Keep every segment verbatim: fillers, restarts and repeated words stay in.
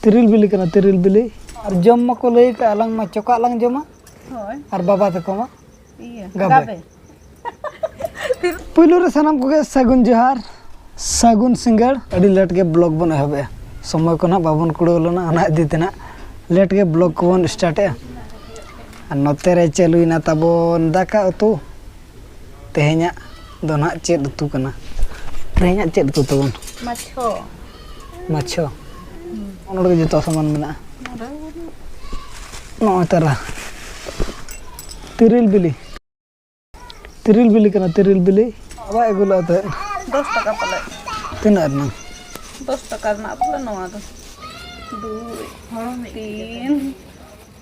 ᱛᱤᱨᱤᱞ ᱵᱤᱞᱤ ᱠᱟᱱᱟ, ᱛᱤᱨᱤᱞ ᱵᱤᱞᱤ᱾ ᱟᱨ ᱡᱚᱢ ᱢᱟᱠᱚ ᱞᱟᱹᱭ ᱠᱟᱜ, ᱟᱞᱟᱝ ᱢᱟ ᱪᱚᱠᱟᱜ ᱞᱟᱝ ᱡᱚᱢᱟ᱾ ᱦᱳᱭ᱾ ᱟᱨ ᱵᱟᱵᱟ ᱛᱟᱠᱚ ᱢᱟ ᱤᱭᱟᱹ, ᱜᱟᱵᱮ᱾ ᱜᱟᱵᱮ᱾ ᱯᱩᱭᱞᱩ ᱨᱮ ᱥᱟᱱᱟᱢ ᱠᱚᱜᱮ ᱥᱟᱹᱜᱩᱱ ᱡᱚᱦᱟᱨ, ᱥᱟᱹᱜᱩᱱ ᱥᱤᱸᱜᱟᱹᱲ᱾ ᱟᱹᱰᱤ ᱞᱮᱴ ᱜᱮ ᱵᱞᱚᱜ ᱵᱚᱱ ᱮᱦᱚᱵᱮᱜᱼᱟ, ᱥᱚᱢᱚᱭ ᱠᱚ ᱱᱟᱦᱟᱜ ᱵᱟᱵᱚᱱ ᱠᱩᱲᱟᱹᱣ ᱞᱮᱱᱟ, ᱚᱱᱟ ᱤᱫᱤ ᱛᱮ ᱱᱟᱦᱟᱜ ᱞᱮᱴ ᱜᱮ ᱵᱞᱚᱜ ᱠᱚᱵᱚᱱ ᱥᱴᱟᱨᱴᱮᱜᱼᱟ᱾ ᱟᱨ ᱱᱚᱛᱮ ᱨᱮ ᱪᱟᱹᱞᱩᱭᱮᱱᱟ ᱛᱟᱵᱚᱱ ᱫᱟᱠᱟ ᱩᱛᱩ᱾ ᱛᱮᱦᱮᱧᱟᱜ ᱫᱚ ᱱᱟᱦᱟᱜ ᱪᱮᱫ ᱩᱛᱩ ᱠᱟᱱᱟ? ᱛᱮᱦᱮᱧᱟᱜ ᱪᱮᱫ ᱩᱛᱩ ᱛᱟᱵᱚᱱ? ᱢᱟᱪᱷᱚ᱾ ᱢᱟᱪᱷᱚ᱾ ᱱᱚᱰᱮ ᱜᱮ ᱡᱚᱛᱚ ᱥᱟᱢᱟᱱ ᱢᱮᱱᱟᱜᱼᱟ᱾ ᱱᱚᱜᱼᱚᱭ ᱛᱟᱨᱟ᱾ ᱛᱤᱨᱤᱞ ᱵᱤᱞᱤ᱾ ᱛᱤᱨᱤᱞ ᱵᱤᱞᱤ ᱠᱟᱱᱟ, ᱛᱤᱨᱤᱞ ᱵᱤᱞᱤ᱾ ᱵᱟᱵᱟ ᱟᱹᱜᱩ ᱞᱮᱫ ᱛᱟᱦᱮᱸᱫ᱾ ᱫᱚᱥ ᱴᱟᱠᱟ ᱯᱟᱞᱮ᱾ ᱛᱤᱱᱟᱹᱜ ᱨᱮᱱᱟᱝ? ᱫᱚᱥ ᱴᱟᱠᱟ ᱨᱮᱱᱟᱜ ᱯᱟᱞᱮ ᱱᱚᱣᱟ ᱫᱚ᱾ ᱫᱩᱭ, ᱛᱤᱱ,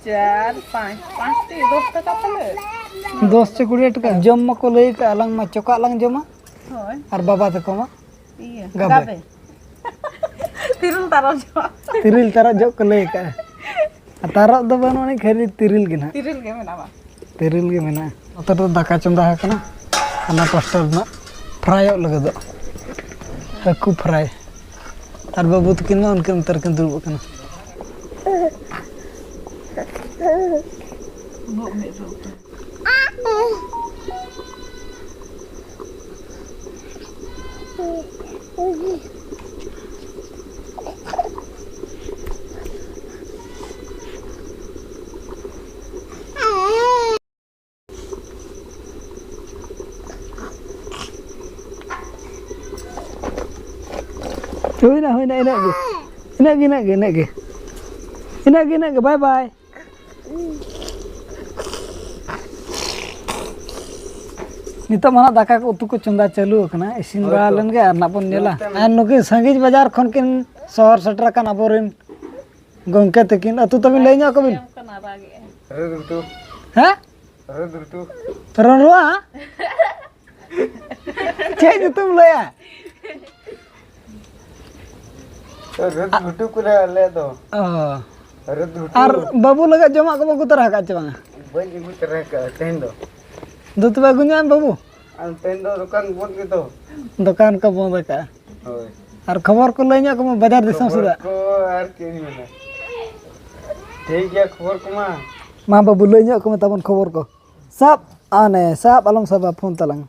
ᱪᱟᱨ, ᱯᱟᱸᱪ, ᱯᱟᱸᱪ ᱴᱤ ᱫᱚᱥ ᱴᱟᱠᱟ ᱯᱟᱞᱮ᱾ ᱫᱚᱥ ᱪᱮ ᱠᱩᱲᱤ ᱴᱟᱠᱟ? ᱡᱚᱢ ᱢᱟᱠᱚ ᱞᱟᱹᱭ ᱠᱟᱜ, ᱟᱞᱟᱝ ᱢᱟ ᱪᱚᱠᱟᱜ ᱞᱟᱝ ᱡᱚᱢᱟ᱾ ᱦᱳᱭ᱾ ᱟᱨ ᱵᱟᱵᱟ ᱛᱟᱠᱚ ᱢᱟ ᱤᱭᱟᱹ, ᱜᱟᱵᱮ᱾ ᱜᱟᱵᱮ᱾ ᱛᱤᱨᱤᱞ ᱛᱟᱨᱚᱵ ᱡᱚᱢ᱾ ᱛᱤᱨᱤᱞ ᱛᱟᱨᱚᱵ ᱡᱚᱜ ᱠᱚ ᱞᱟᱹᱭ ᱠᱟᱜᱼᱟ᱾ ᱟᱨ ᱛᱟᱨᱚᱵ ᱫᱚ ᱵᱟᱹᱱᱩᱜ ᱟᱹᱱᱤᱡ, ᱠᱷᱟᱹᱞᱤ ᱛᱤᱨᱤᱞ ᱜᱮ ᱱᱟᱦᱟᱜ᱾ ᱛᱤᱨᱤᱞ ᱜᱮ ᱢᱮᱱᱟᱜᱼᱟ ᱵᱟᱝ? ᱛᱤᱨᱤᱞ ᱜᱮ ᱢᱮᱱᱟᱜᱼᱟ᱾ ᱱᱚᱛᱮ ᱨᱮ ᱫᱟᱠᱟ ᱪᱚᱸᱫᱟ ᱟᱠᱟᱱᱟ, ᱦᱟᱱᱟ ᱯᱟᱥᱴᱟ ᱨᱮᱱᱟᱜ ᱯᱷᱨᱟᱭᱚᱜ ᱞᱟᱹᱜᱤᱫᱚᱜ, ᱦᱟᱹᱠᱩ ᱯᱷᱨᱟᱭ᱾ ᱟᱨ ᱵᱟᱹᱵᱩ ᱛᱟᱹᱠᱤᱱ ᱢᱟ ᱩᱱᱠᱤᱱ ᱚᱱᱛᱮ ᱨᱮᱠᱤᱱ ᱫᱩᱲᱩᱵ ᱟᱠᱟᱱᱟ᱾ ᱦᱩᱭᱱᱟ, ᱦᱩᱭᱱᱟ, ᱤᱱᱟᱹᱜ ᱜᱮ᱾ ᱤᱱᱟᱹᱜ ᱜᱮ, ᱤᱱᱟᱹᱜ ᱜᱮ, ᱤᱱᱟᱹᱜ ᱜᱮ᱾ ᱤᱱᱟᱹᱜ ᱜᱮ, ᱤᱱᱟᱹᱜ ᱜᱮ, ᱵᱟᱭ ᱵᱟᱭ᱾ ᱱᱤᱛᱚᱜ ᱢᱟ ᱱᱟᱜ ᱫᱟᱠᱟ ᱠᱚ ᱩᱛᱩ ᱠᱚ ᱪᱚᱸᱫᱟ ᱪᱟᱹᱞᱩ ᱟᱠᱟᱱᱟ, ᱤᱥᱤᱱ ᱵᱟᱲᱟ ᱦᱳᱭᱛᱚ᱾ ᱞᱮᱱ ᱜᱮ ᱟᱨ ᱱᱟᱜ ᱵᱚᱱ ᱧᱮᱞᱟ᱾ ᱱᱚᱛᱮ ᱢᱟ ᱟᱨ ᱱᱩᱠᱤᱱ ᱥᱟᱺᱜᱤᱧ ᱵᱟᱡᱟᱨ ᱠᱷᱚᱱ ᱠᱤᱱ ᱥᱚᱦᱚᱨ ᱥᱮᱴᱮᱨ ᱟᱠᱟᱱ ᱟᱵᱚᱨᱮᱱ ᱜᱚᱢᱠᱮ ᱛᱟᱹᱠᱤᱱ, ᱟᱹᱛᱩ ᱛᱟᱹᱵᱤᱱ ᱞᱟᱹᱭ ᱧᱚᱜ ᱟᱠᱚ ᱵᱤᱱ᱾ ᱨᱟᱹᱫᱩ᱾ ᱦᱮᱸ? ᱨᱟᱹᱫᱩ᱾ ᱨᱚᱱᱨᱩᱣᱟ? ᱪᱮᱫ ᱧᱩᱛᱩᱢ ᱞᱟᱹᱭᱟ? ᱨᱟᱹᱫᱩ ᱠᱚ ᱞᱟᱹᱭᱟ ᱟᱞᱮ ᱫᱚ᱾ ᱚ᱾ ᱨᱟᱹᱫᱩ᱾ ᱟᱨ ᱵᱟᱹᱵᱩ ᱞᱟᱹᱜᱤᱫ ᱡᱚᱢᱟᱜ ᱠᱚ ᱵᱟᱹᱜᱩ ᱛᱚᱨᱟ ᱟᱠᱟᱫ ᱪᱮ ᱵᱟᱝᱟ? ᱵᱟᱹᱧ ᱟᱹᱜᱩ ᱛᱚᱨᱟ ᱟᱠᱟᱫᱼᱟ ᱛᱮᱦᱮᱧ ᱫᱚ᱾ ᱫᱩ ᱛᱚᱵᱮ ᱟᱹᱜᱩ ᱧᱚᱜ ᱟᱢ ᱵᱟᱹᱵᱩ᱾ ᱟᱨ ᱛᱮᱦᱮᱧ ᱫᱚ ᱫᱚᱠᱟᱱ ᱵᱚᱱᱫ ᱜᱮᱛᱚ᱾ ᱫᱚᱠᱟᱱ ᱠᱚ ᱵᱚᱱᱫ ᱟᱠᱟᱫᱼᱟ᱾ ᱦᱳᱭ᱾ ᱟᱨ ᱠᱷᱚᱵᱚᱨ ᱠᱚ ᱞᱟᱹᱭ ᱧᱚᱜ ᱠᱚᱢᱟ ᱵᱟᱡᱟᱨ ᱫᱤᱥᱚᱢ ᱥᱮᱫᱟᱜ᱾ ᱠᱚ ᱟᱨ ᱪᱮᱫ ᱤᱧ ᱢᱮᱱᱟ, ᱴᱷᱤᱠ ᱜᱮᱭᱟ, ᱠᱷᱚᱵᱚᱨ ᱠᱚᱢᱟ᱾ ᱢᱟ ᱵᱟᱹᱵᱩ, ᱞᱟᱹᱭ ᱧᱚᱜ ᱠᱚᱢᱮ ᱛᱟᱵᱚᱱ ᱠᱷᱚᱵᱚᱨ ᱠᱚ᱾ ᱥᱟᱵ ᱟᱱᱮ, ᱥᱟᱵ ᱟᱞᱚᱢ ᱥᱟᱵᱟ ᱯᱷᱳᱱ ᱛᱟᱞᱟᱝ᱾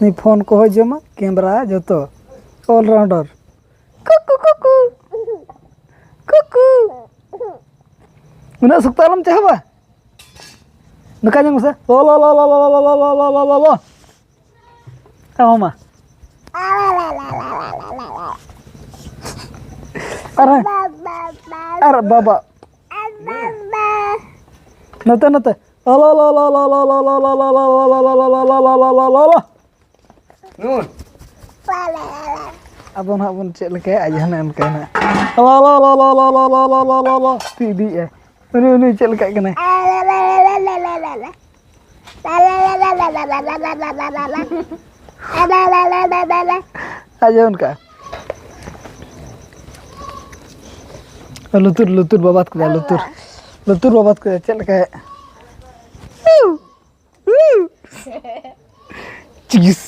ᱱᱩᱭ ᱯᱷᱳᱱ ᱠᱚᱦᱚᱸ ᱡᱚᱢᱟ, ᱠᱮᱢᱮᱨᱟ ᱡᱚᱛᱚ, ᱚᱞᱨᱟᱣᱩᱱᱰᱟᱨ᱾ ᱠᱩᱠᱩ, ᱠᱩᱠᱩ᱾ ᱠᱩᱠᱩ᱾ ᱩᱱᱟᱹᱜ ᱥᱚᱠᱛᱚ ᱟᱞᱚᱢ ᱪᱮᱦᱚᱵᱟ᱾ ᱱᱚᱝᱠᱟ ᱧᱮᱞ ᱢᱮᱥᱮ᱾ ᱞᱚ, ᱞᱚ, ᱞᱚ᱾ ᱟᱢ ᱦᱚᱸ ᱢᱟ᱾ ᱟᱨ, ᱟᱨ ᱵᱟᱵᱟ᱾ ᱱᱚᱛᱮ, ᱱᱚᱛᱮ᱾ ᱞᱚ, ᱞᱚ, ᱞᱚ᱾ ᱱᱩᱱ᱾ ᱟᱵᱚ ᱱᱟᱦᱟᱜ ᱵᱚᱱ ᱪᱮᱫ ᱞᱮᱠᱟᱭᱟ, ᱟᱡ ᱦᱟᱱᱮ ᱚᱱᱠᱟᱭ ᱱᱟᱦᱟᱜ᱾ ᱞᱚ, ᱞᱚ, ᱞᱚ᱾ ᱛᱤ ᱤᱫᱤᱭᱮᱜᱼᱟᱭ᱾ ᱩᱱᱤ, ᱩᱱᱤ ᱪᱮᱫ ᱞᱮᱠᱟᱜ ᱠᱟᱱᱟᱭ? ᱟᱡ ᱚᱱᱠᱟ᱾ ᱞᱩᱛᱩᱨ, ᱞᱩᱛᱩᱨ ᱵᱟᱵᱟᱫ ᱠᱮᱫᱟ, ᱞᱩᱛᱩᱨ᱾ ᱞᱩᱛᱩᱨ ᱵᱟᱵᱟᱫ ᱠᱮᱫᱟ, ᱪᱮᱫ ᱞᱮᱠᱟᱭ? ᱪᱤᱜᱤᱥ᱾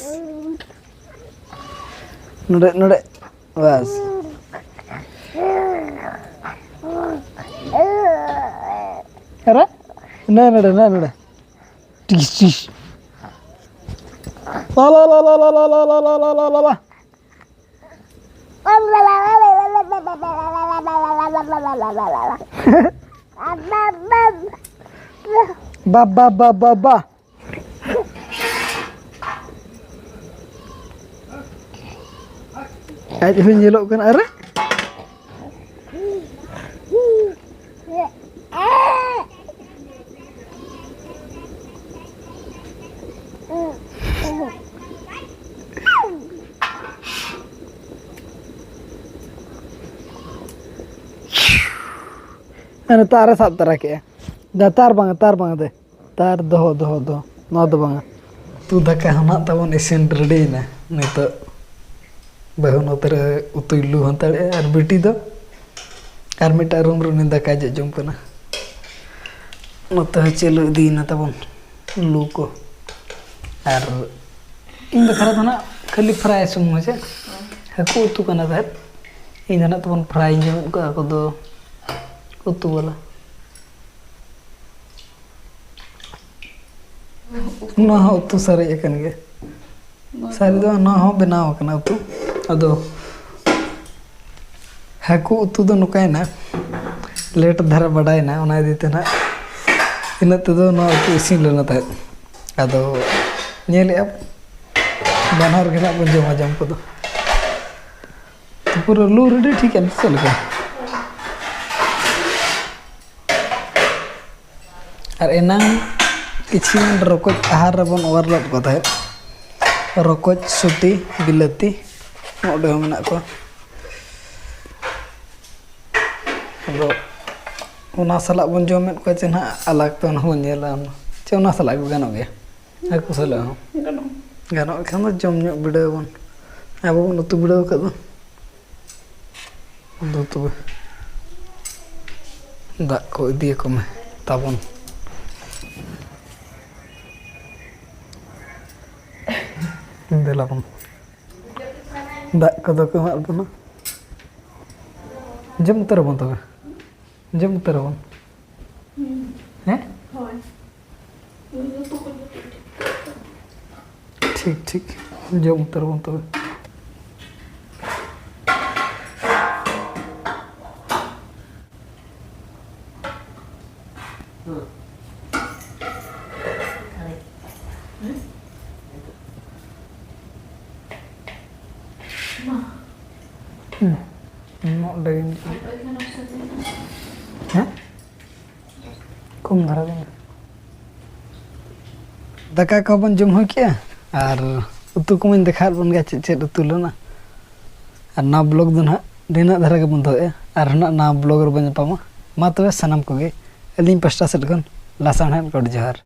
ᱱᱚᱰᱮ, ᱱᱚᱰᱮ᱾ ᱵᱟᱥ᱾ ᱟᱨᱮ? ᱱᱚᱰᱮ, ᱱᱚᱰᱮ, ᱱᱚᱰᱮ, ᱱᱚᱰᱮ᱾ ᱴᱤᱥ, ᱴᱤᱥ᱾ ᱞᱟ, ᱞᱟ, ᱞᱟ᱾ ᱵᱟ, ᱵᱟ, ᱵᱟ, ᱵᱟ, ᱵᱟ᱾ ᱟᱡ ᱦᱚᱸᱭ ᱧᱮᱞᱚᱜ ᱠᱟᱱᱟ, ᱟᱨᱮ? ᱟᱨ ᱛᱟᱨᱮ ᱥᱟᱵ ᱛᱟᱨᱟ ᱠᱮᱜᱼᱟ᱾ ᱫᱟ, ᱛᱟᱨ ᱵᱟᱝᱟ, ᱛᱟᱨ ᱵᱟᱝᱟ, ᱫᱮ᱾ ᱛᱟᱨ ᱫᱚᱦᱚ, ᱫᱚᱦᱚ, ᱫᱚᱦᱚ᱾ ᱱᱚᱣᱟ ᱫᱚ ᱵᱟᱝᱟ᱾ ᱩᱛᱩ ᱫᱟᱠᱟ ᱦᱚᱸ ᱱᱟᱜ ᱛᱟᱵᱚᱱ ᱤᱥᱤᱱ ᱨᱮᱰᱤᱭᱮᱱᱟ᱾ ᱱᱤᱛᱚᱜ ᱵᱟᱹᱦᱩ ᱱᱚᱛᱮ ᱨᱮ ᱩᱛᱩᱭ ᱞᱩ ᱦᱟᱛᱟᱲᱮᱜᱼᱟ ᱟᱨ ᱵᱤᱴᱤ ᱫᱚ ᱟᱨ ᱢᱤᱫᱴᱟᱝ ᱨᱩᱢ ᱨᱮ ᱩᱱᱤ ᱫᱟᱠᱟᱭ ᱡᱚᱡᱚᱢ ᱠᱟᱱᱟ᱾ ᱱᱚᱛᱮ ᱦᱚᱸ ᱪᱟᱹᱞᱩ ᱤᱫᱤᱭᱮᱱᱟ ᱛᱟᱵᱚᱱ ᱞᱩ ᱠᱚ᱾ ᱟᱨ ᱤᱧ ᱵᱟᱠᱷᱨᱟ ᱫᱚ ᱱᱟᱜ ᱠᱷᱟᱹᱞᱤ ᱯᱷᱨᱟᱭ ᱥᱩᱢᱩᱝ, ᱦᱮᱸᱥᱮ? ᱦᱟᱹᱠᱩ ᱩᱛᱩ ᱠᱟᱱᱟ ᱛᱟᱦᱮᱸᱫ᱾ ᱤᱧ ᱫᱚ ᱱᱟᱜ ᱛᱟᱵᱚᱱ ᱯᱷᱨᱟᱭ ᱤᱧ ᱡᱚᱢᱮᱫ ᱠᱚᱣᱟ, ᱟᱠᱚ ᱫᱚ ᱩᱛᱩ ᱵᱟᱞᱟ᱾ ᱱᱚᱣᱟ ᱦᱚᱸ ᱩᱛᱩ ᱥᱟᱨᱮᱡ ᱟᱠᱟᱱ ᱜᱮᱭᱟ᱾ ᱥᱟᱹᱨᱤ ᱫᱚ ᱱᱚᱣᱟ ᱦᱚᱸ ᱵᱮᱱᱟᱣ ᱟᱠᱟᱱᱟ ᱩᱛᱩ᱾ ᱟᱫᱚ ᱦᱟᱹᱠᱩ ᱩᱛᱩ ᱫᱚ ᱱᱚᱝᱠᱟᱭᱮᱱᱟ, ᱞᱮᱴ ᱫᱷᱟᱨᱟ ᱵᱟᱰᱟᱭᱮᱱᱟ, ᱚᱱᱟ ᱤᱫᱤ ᱛᱮ ᱱᱟᱜ ᱤᱱᱟᱹᱜ ᱛᱮᱫᱚ ᱱᱚᱣᱟ ᱩᱛᱩ ᱤᱥᱤᱱ ᱞᱮᱱᱟ ᱛᱟᱦᱮᱸᱫ᱾ ᱟᱫᱚ ᱧᱮᱞᱮᱫᱼᱟ ᱵᱟᱱᱟᱨ ᱜᱮ ᱱᱟᱜ ᱵᱚᱱ ᱡᱚᱢᱟ ᱡᱚᱢ ᱠᱚᱫᱚ᱾ ᱯᱩᱨᱟᱹ ᱞᱩ ᱨᱮᱰᱤ ᱴᱷᱤᱠ ᱮᱱ ᱪᱮᱫ ᱞᱮᱠᱟ? ᱟᱨ ᱮᱱᱟᱝ ᱠᱤᱪᱷᱩ ᱨᱚᱠᱚᱡ ᱟᱦᱟᱨ ᱨᱮᱵᱚᱱ ᱚᱣᱟᱨ ᱞᱮᱫ ᱠᱚ ᱛᱟᱦᱮᱸᱫ, ᱨᱚᱠᱚᱡ, ᱥᱩᱴᱤ, ᱵᱤᱞᱟᱹᱛᱤ, ᱱᱚᱰᱮ ᱦᱚᱸ ᱢᱮᱱᱟᱜ ᱠᱚᱣᱟ᱾ ᱟᱫᱚ ᱚᱱᱟ ᱥᱟᱞᱟᱜ ᱵᱚᱱ ᱡᱚᱢᱮᱫ ᱠᱚᱣᱟ ᱪᱮ ᱱᱟᱦᱟᱜ ᱟᱞᱟᱜᱽ ᱛᱮ ᱚᱱᱟ ᱵᱚᱱ ᱧᱮᱞᱟ, ᱪᱮ ᱚᱱᱟ ᱥᱟᱞᱟᱜ ᱜᱮ ᱜᱟᱱᱚᱜ ᱜᱮᱭᱟ? ᱦᱟᱹᱠᱩ ᱥᱟᱞᱟᱜ ᱦᱚᱸ ᱜᱟᱱᱚᱜᱼᱟ᱾ ᱜᱟᱱᱚᱜ ᱠᱷᱟᱱ ᱫᱚ ᱡᱚᱢ ᱧᱚᱜ ᱵᱤᱰᱟᱹᱣ ᱟᱵᱚᱱ᱾ ᱟᱵᱚ ᱵᱚᱱ ᱩᱛᱩ ᱵᱤᱰᱟᱹᱣ ᱟᱠᱟᱫ ᱫᱚ᱾ ᱫᱩ ᱛᱚᱵᱮ ᱫᱟᱜ ᱠᱚ ᱤᱫᱤᱭᱟᱠᱚ ᱢᱮ ᱛᱟᱵᱚᱱ᱾ ᱫᱮᱞᱟ ᱵᱚᱱ᱾ ᱫᱟᱜ ᱠᱚᱫᱚ ᱠᱚ ᱮᱢᱟᱜ ᱵᱚᱱᱟ᱾ ᱡᱚᱢ ᱩᱛᱟᱹᱨ ᱟᱵᱚᱱ ᱛᱚᱵᱮ᱾ ᱡᱚᱢ ᱩᱛᱟᱹᱨ ᱟᱵᱚᱱ᱾ ᱦᱮᱸ? ᱦᱳᱭ᱾ ᱴᱷᱤᱠ, ᱴᱷᱤᱠ᱾ ᱡᱚᱢ ᱩᱛᱟᱹᱨ ᱟᱵᱚᱱ ᱛᱚᱵᱮ᱾ ᱦᱩᱸ᱾ ᱱᱚᱰᱮ ᱜᱮ ᱢᱮᱱᱟᱜᱼᱟ᱾ ᱦᱮᱸ? ᱠᱚᱢ ᱫᱷᱟᱨᱟ ᱜᱮ ᱢᱮᱱᱟᱜᱼᱟ᱾ ᱫᱟᱠᱟ ᱠᱚᱦᱚᱸ ᱵᱚᱱ ᱡᱚᱢ ᱦᱩᱭ ᱠᱮᱜᱼᱟ, ᱟᱨ ᱩᱛᱩ ᱠᱚᱢᱟᱧ ᱫᱮᱠᱷᱟᱣᱟᱫ ᱵᱚᱱ ᱜᱮᱭᱟ, ᱪᱮᱫ ᱪᱮᱫ ᱩᱛᱩ ᱞᱮᱱᱟ᱾ ᱟᱨ ᱱᱟᱣᱟ ᱵᱞᱚᱜ ᱫᱚ ᱱᱟᱦᱟᱜ ᱱᱤᱱᱟᱹᱜ ᱫᱷᱟᱨᱟ ᱜᱮᱵᱚᱱ ᱫᱚᱦᱚᱭᱮᱫᱼᱟ, ᱟᱨ ᱱᱟᱦᱟᱜ ᱱᱟᱣᱟ ᱵᱞᱚᱜ ᱨᱮᱵᱚᱱ ᱧᱟᱯᱟᱢᱟ᱾ ᱢᱟ ᱛᱚᱵᱮ ᱥᱟᱱᱟᱢ ᱠᱚᱜᱮ ᱟᱹᱞᱤᱧ ᱯᱟᱥᱴᱟ ᱥᱮᱫ ᱠᱷᱚᱱ ᱞᱟᱥᱟᱲᱦᱮᱫ ᱜᱚᱰ ᱡᱚᱦᱟᱨ᱾